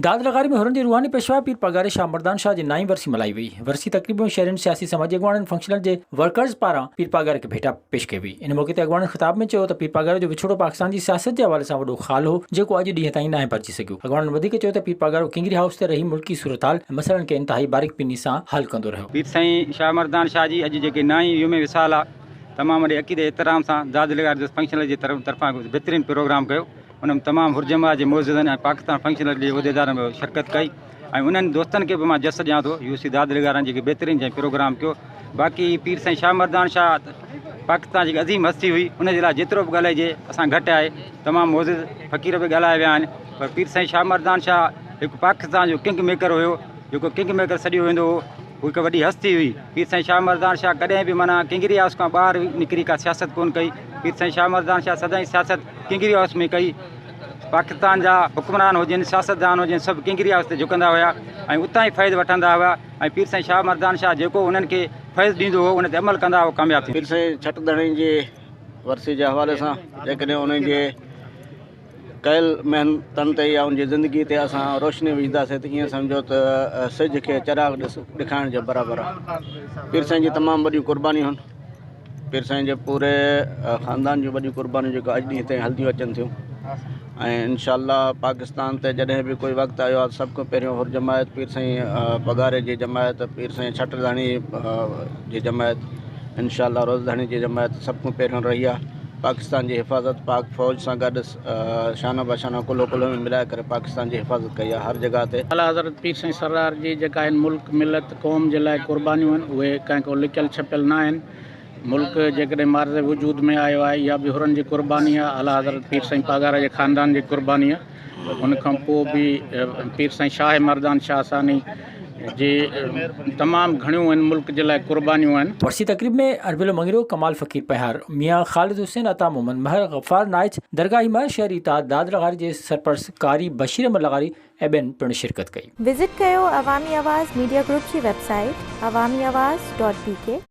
داد لغاري ۾ حرن جي روحاني پيشوا پير پاڳاري شاهه مردان شاهه جي نائين ورسي ملهائي وئي. ورسي تقريب ۾ شهرين، سياسي سماجي اڳواڻن، فنڪشنل جي ورڪرز پاران پير پاڳاري کي ڀيٽا پيش ڪئي وئي. ان موقعي تي اڳواڻن خطاب ۾ چيو ته پير پاڳاري جو وڇوڙو پاڪستان جي سياست جي حوالي سان وڏو خال هو جيڪو اڄ ڏينهن تائين ناهي ڀرجي سگهيو. اڳواڻن وڌيڪ چيو ته پير پاڳارو ڪنگري هائوس تي رهي ملڪي صورتحال ۽ مسئلن کي انتهائي باريڪ بيني سان حل ڪندو رهيو. پير سائين شاهه مردان شاهه جي اڄ جيڪي نائين يوم وصال آ تمام وڏي عقيدي احترام سان داد لغاري دوست فنڪشنل جي طرفان بهترين پروگرام ڪيو. ان ۾ تمام حر جماعت جي معززن ۽ پاڪستان فنڪشنل جي عهديدارن به شرڪت ڪئي ۽ انهن دوستن کي به مان جس ڏيان ٿو يو سي داد لغارن جيڪي بهترين جنهن پروگرام ڪيو باقي پير سائين شاهه مردان شاهه پاڪستان جي عظيم هستي هئي ان جي لاء جيترو به ڳالهائجي اسان گهٽ آهي تمام معزز فقير به ڳالهايا ويا آهن پر پير سائين شاهه مردان شاهه هڪ پاڪستان جو ڪنگ ميڪر هيو جيڪو ڪنگ ميڪر سڏيو ويندو هو هو هڪ وڏي هستي هئي پير سائين شاهه مردان شاهه ڪڏهن به معنيٰ ڪنگري هائوس کان ٻاهر نڪري ڪا سياست ڪونه ڪئي پير سائين شاهه مردان شاهه سدائين سياست ڪنگري هائوس ۾ ڪئي، پاڪستان جا حڪمران هجن، سياستدان هجن سڀ ڪنگري هائوس تي جهڪندا هيا ۽ اتان ئي فيض وٺندا هئا ۽ پير سائين شاهه مردان شاهه جيڪو انهن کي فيض ڏيندو هو ان تي عمل ڪندا هئا ڪامياب ٿيندا. پير سائين ڇٽ ڌڻي جي ورسي جي حوالي سان جيڪڏهن انهن جي ڪيل محنتن تي يا ان جي زندگي تي اسان روشني وجهنداسين ته ائين سمجهو ته سج کي چراغ ڏيکارڻ جي برابر آهي. پير سائين جي تمام وڏيون قربانيون هن. پير سائين جي پوري خاندان جون وڏيون قربانيون جيڪو اڄ ڏينهن تائين هلنديون اچن ٿيون ۽ انشاء الله پاڪستان تي جڏهن به ڪوئي وقت آيو آهي سڀ کان پهريون حر جماعت پير سائين پگهاري جي جماعت پير سائين ڇٽ ڌڻي جي جماعت انشاء الله روز ڌڻي جي جماعت سڀ کان پهريون رهي آهي پاڪستان جي حفاظت پاڪ فوج سان گڏ شانه بشانه ڪلهو ڪلهو ۾ ملائي ڪري پاڪستان جي حفاظت ڪئي آهي هر جڳهه تي. اعليٰ حضرت پير سائين سرار جي جيڪا هن ملڪ، ملت، قوم جي لاء قربانيون آهن اهي ڪنهن کان لڪيل ڇپيل نه آهن. ملڪ جيڪڏهن معرض وجود ۾ آيو آهي اها به حرن جي قرباني آهي، اعليٰ حضرت پير سائين پاڳارا جي خاندان جي قرباني آهي. ان کان پوء به پير سائين شاهه مردان شاهه ثاني جي تمام گهڻيون هن ملڪ جي لاء قربانيون آهن. ورسي تقريب ۾ اربيلو مڱريو، ڪمال فقير پنهيار، ميان خالد حسين، عطا محمد مهر، غفار نائچ، درگاهي مهر، شهري اتحاد داد لغاري جي سرپرست قاري بشير احمد لغاري ۽ ٻين پڻ شرڪت ڪئي. وزٽ ڪيو عوامي آواز ميڊيا گروپ جي website Awami Awaz dot B K.